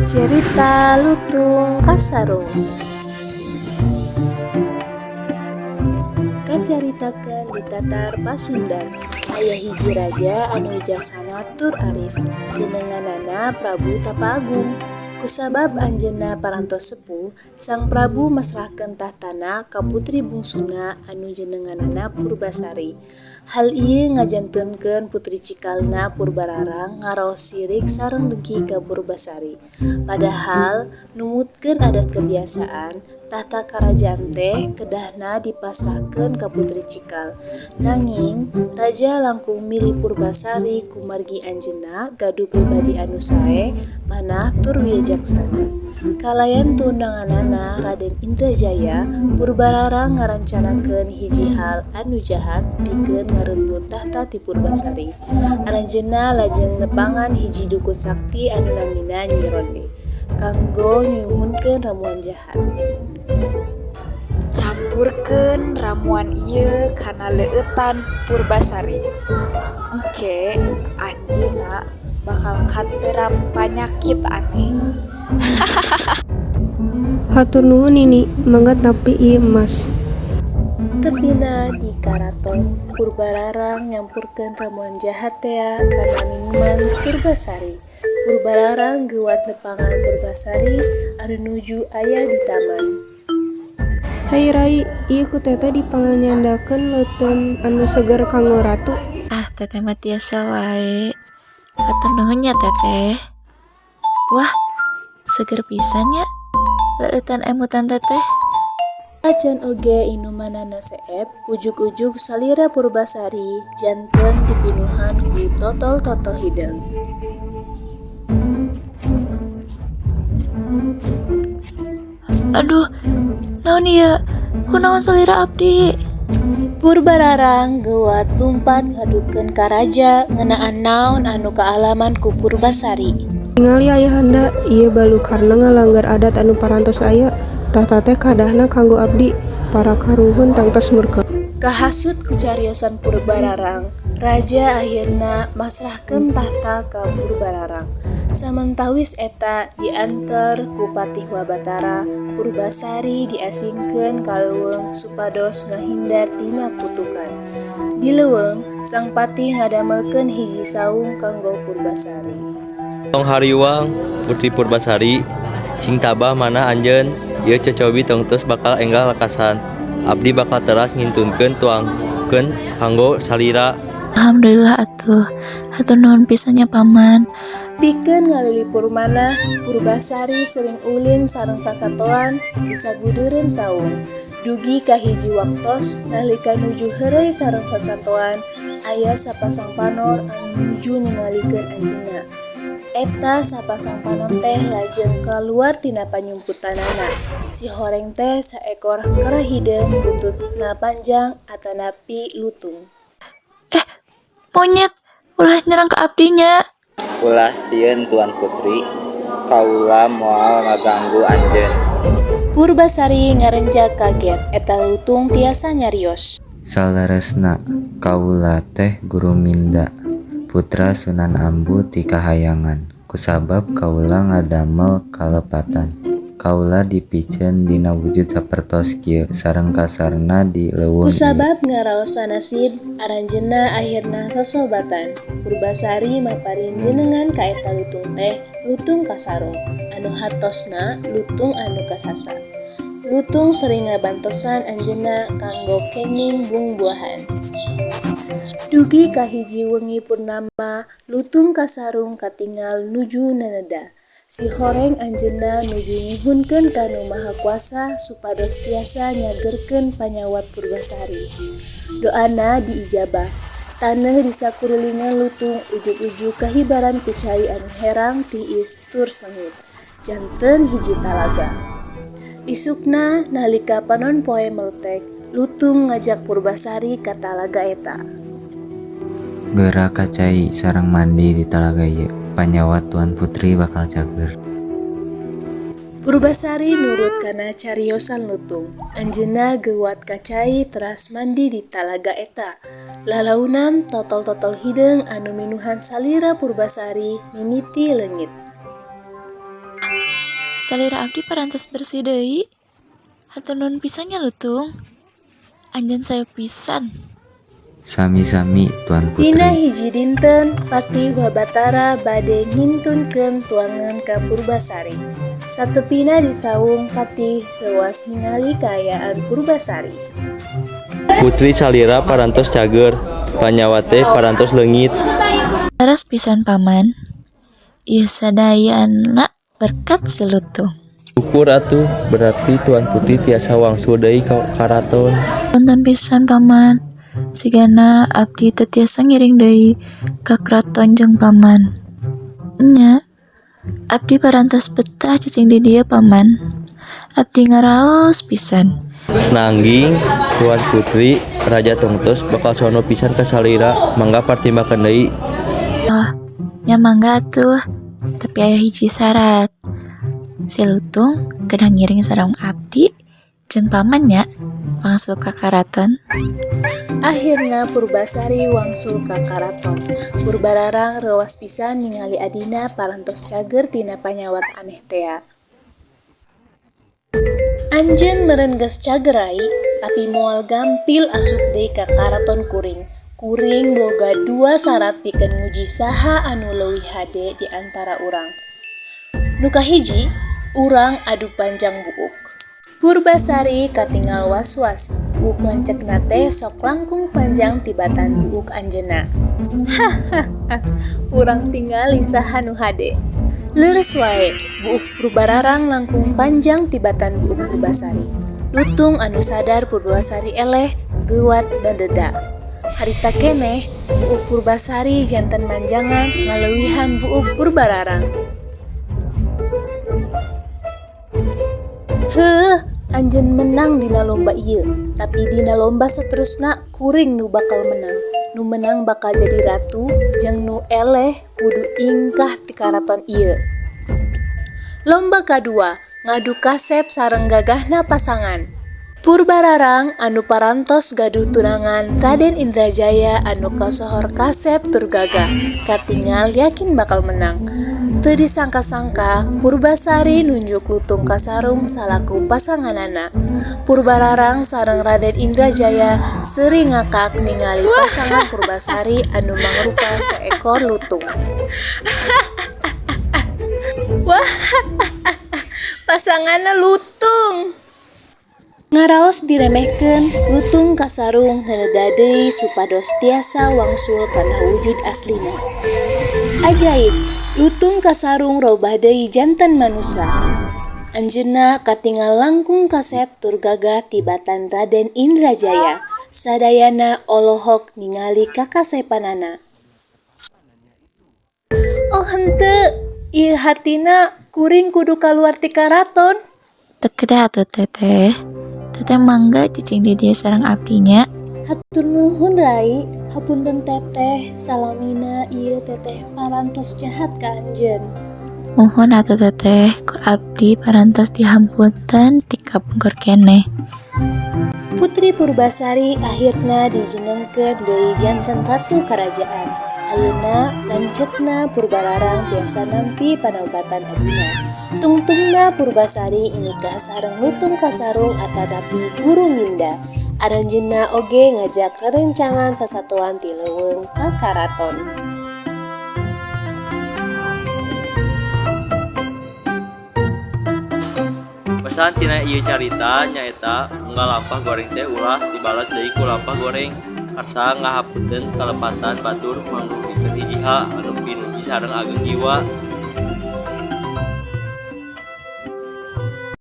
Cerita Lutung Kasarung kacaritakeun di Tatar Pasundan. Aya hiji raja anu wijaksana tur arif, jenenganana Prabu Tapa Agung. Kusabab anjeunna parantos sepuh, Sang Prabu masrahkeun tahtana ka putri bungsuna anu jenenganana Purbasari. Hal ieu ngajantunkeun putri cikalna Purbararang ngaraos sirik sareng dengki ka Purbasari. Padahal numutkeun adat kebiasaan, tahta karajaan teh kedahna dipasrahkeun ka putri cikal. Nanging, raja langkung milih Purbasari kumargi anjeunna gaduh pribadi anu sae, manah tur wijaksana. Kalayan tunanganana Raden Indrajaya, Purbararang ngarancanakeun hiji hal anu jahat pikeun ngarebut tahta ti Purbasari. Aranjeunna lajeng nepangan hiji dukun sakti anu namina Nyi Ronde kanggo nyuhunkeun ramuan jahat. Campurkeun ramuan ieu kana leueutan Purbasari. Engke anjeunna bakal katerap panyakit aneh. Hatur nuhun Nini, mangga tampi ieu emas. Tepina di karaton, Purbararang nyampurkeun ramuan jahat tea kana minuman Purbasari. Purbararang geuwat nepangan Purbasari anu nuju aya di taman. Hai Rai, ieu ku teteh dipangnyandakeun leuteun anu seger kanggo ratu. Ah, teteh mah tiasa wae. Hatur nuhun nya teteh. Wah, seger pisan nya leueutan emutan teteh. Acan oge inumanana seep, ujug-ujug salira Purbasari janten dipinuhan ku totol-totol hideung. Aduh, naon ieu? Kunaon salira abdi? Purbararang geuwat lumpat ngadukeun ka raja ngeunaan naon anu kaalaman ku Purbasari. Tingali Ayahanda, ieu balukarna ngalanggar adat anu parantos aya. Tahta teh kadahna kanggo abdi, para karuhun tangtos murka. Kahasut ku cariosan Purbararang, raja akhirna masrahkeun tahta ka Purbararang. Samentawis eta dianter ku Patih Wabatara, Purbasari diasingkeun ka leuweung supados ngahindar tina kutukan. Di leuweung, Sang Patih ngadamelkeun hiji saung kanggo Purbasari. Tong hariwang Putri Purbasari, sing tabah manah anjeun, ieu cocobi tangtos bakal enggal lekasan. Abdi bakal teras ngintunkeun tuangkeun kanggo salira. Alhamdulillah atuh. Hatur nuhun pisan nya paman. Pikeun ngalilipur manah, Purbasari sering ulin sareng sasatoan di sabudeureun saung. Dugi ka hiji waktos nalika nuju heureuy sareng sasatoan, aya sapasang panon anu nuju ningalikeun anjeunna. Eta sapasang panon teh lajeng kaluar tina panyumputanana. Si horeng teh saekor kera hideung buntutna panjang atanapi lutung. Eh, monyet, ulah nyerang ka abdi nya. Ulah sieun Tuan Putri, kaula moal ngaganggu anjeun. Purbasari ngarenjak kaget eta lutung tiasa nyarios. Saleresna, kaula teh Guruminda, putra Sunan Ambu ti Kahayangan. Kusabab kaula ngadamel kalepatan, kaula dipiceun dina wujud sapertos kieu sareng kasarna di leuweung ieu. Kusabab ngaraosan nasib, aranjeunna akhirna sosobatan. Purbasari maparin jenengan ka eta lutung teh Lutung Kasarung, anu hartosna lutung anu kasasa. Lutung sering ngabantosan anjeunna kanggo kenging buah-buahan. Dugi ka hiji wengi purnama, Lutung Kasarung katingal nuju neneda. Si horeng anjeunna nuju nyuhunkeun ka Nu Maha Kuasa supados tiasa nyagerkeun panyawat Purbasari. Doana diijabah. Taneuh di sakurilingan lutung ujug-ujug kahibaran ku cai anu herang tiis tur sengit. Janten hiji talaga. Isukna nalika panon poe meletek, lutung ngajak Purbasari ka talaga eta. Geura ka cai sareng mandi di talaga ieu, panyawat Tuan Putri bakal cager. Purbasari nurut kana cariosan lutung. Anjeunna geuwat ka cai teras mandi di talaga eta. Lalaunan totol-totol hideung anu minuhan salira Purbasari mimiti leungit. Salira abdi parantos bersih deui. Hatur nuhun pisan nya, Lutung. Anjeun sae pisan. Sami-sami, Tuan Dina Putri. hiji dinten, Patih Wabatara bade ngintunkeun tuangan ka Purbasari. Satepina di saung, Patih reuwas ningali kaayaan Purbasari. Putri salira parantos cager, panyawat teh parantos leungit. Leres pisan, Paman. Ieu sadayana berkat si Lutung. Syukur atuh, berarti Tuan Putri tiasa wangsul deui ka karaton. Punten pisan, Paman. Sigana abdi teu tiasa ngiring deui ka kraton jeung Paman. Nya, abdi parantos betah cicing di dieu, Paman. Abdi ngaraos pisan. Nanging Tuan Putri, Raja tungtos bakal sono pisan ka salira, mangga pertimbangkeun deui. Nya mangga atuh, tapi aya hiji syarat. Si Lutung kedah ngiring sareng abdi jeung Paman nya wangsul ka karaton. Akhirna Purbasari wangsul ka karaton. Purbararang reuwas pisan ningali adina parantos cager tina panyawat aneh tea. Anjeun meureun geus cager, Rai, tapi moal gampil asup deui ka karaton kuring. Kuring boga dua sarat pikeun nguji saha anu leuwih hade di antara urang. Nu kahiji, urang adu panjang buuk. Purbasari katingal was-was, buuk lanceukna teh sok langkung panjang tibatan buuk anjeunna. Hahaha, urang tingali saha nu hade. Leres wae, buuk Purbararang langkung panjang tibatan buuk Purbasari. Lutung anu sadar Purbasari eleh, geuwat nededa. Harita keneh, buuk Purbasari janten manjangan ngaleuwihan buuk Purbararang. Heuh, anjeun menang dina lomba ieu, tapi dina lomba saterusna kuring nu bakal menang. Nu menang bakal jadi ratu, jeung nu eleh kudu ingkah ti karaton ieu. Lomba kadua, ngadu kasep sareng gagahna pasangan. Purbararang anu parantos gaduh tunangan Raden Indrajaya anu kasohor kasep tur gagah, katingal yakin bakal menang. Teu disangka-sangka, Purbasari nunjuk Lutung Kasarung salaku pasanganana. Purbararang sareng Raden Indrajaya seuri ngakak ningali pasangan Purbasari anu mangrupa seekor lutung. Wah, pasanganna lutung. Ngaraos diremehkeun, Lutung Kasarung neuleuda deui supados tiasa wangsul kana wujud aslina. Ajaib, Lutung Kasarung robah deui janten manusa. Anjeunna katingal langkung kasep tur gagah tibatan Raden Indrajaya. Sadayana olohok ningali kakasepanana. Oh henteu, ieu hartina kuring kudu kaluar ti karaton. Teu kedah atuh, Teteh. Teteh mangga cicing di dieu sareng abdi nya. Hatur nuhun, Rai, hapunten Teteh, salamina ieu Teteh parantos jahat ka anjeun. Muhun atuh, Teteh, ku abdi parantos dihampunten ti kapungkur keneh. Putri Purbasari akhirna dijenengkeun deui janten ratu karajaan. Ayeuna lanceukna Purbararang tiasa nampi panaobatan adina. Tungtungna Purbasari inikah sareng Lutung Kasarung atanapi Guruminda. Aranjeunna oge ngajak rerencangan sasatoan ti leuweung ka karaton. Pesan tina ieu carita nyaeta unggal lampah goreng teh ulah dibalas deui ku lampah goreng. Karsa ngahapunten kalepatan batur mangrugikeun hiji hal anu pinuji sareng ageng jiwa.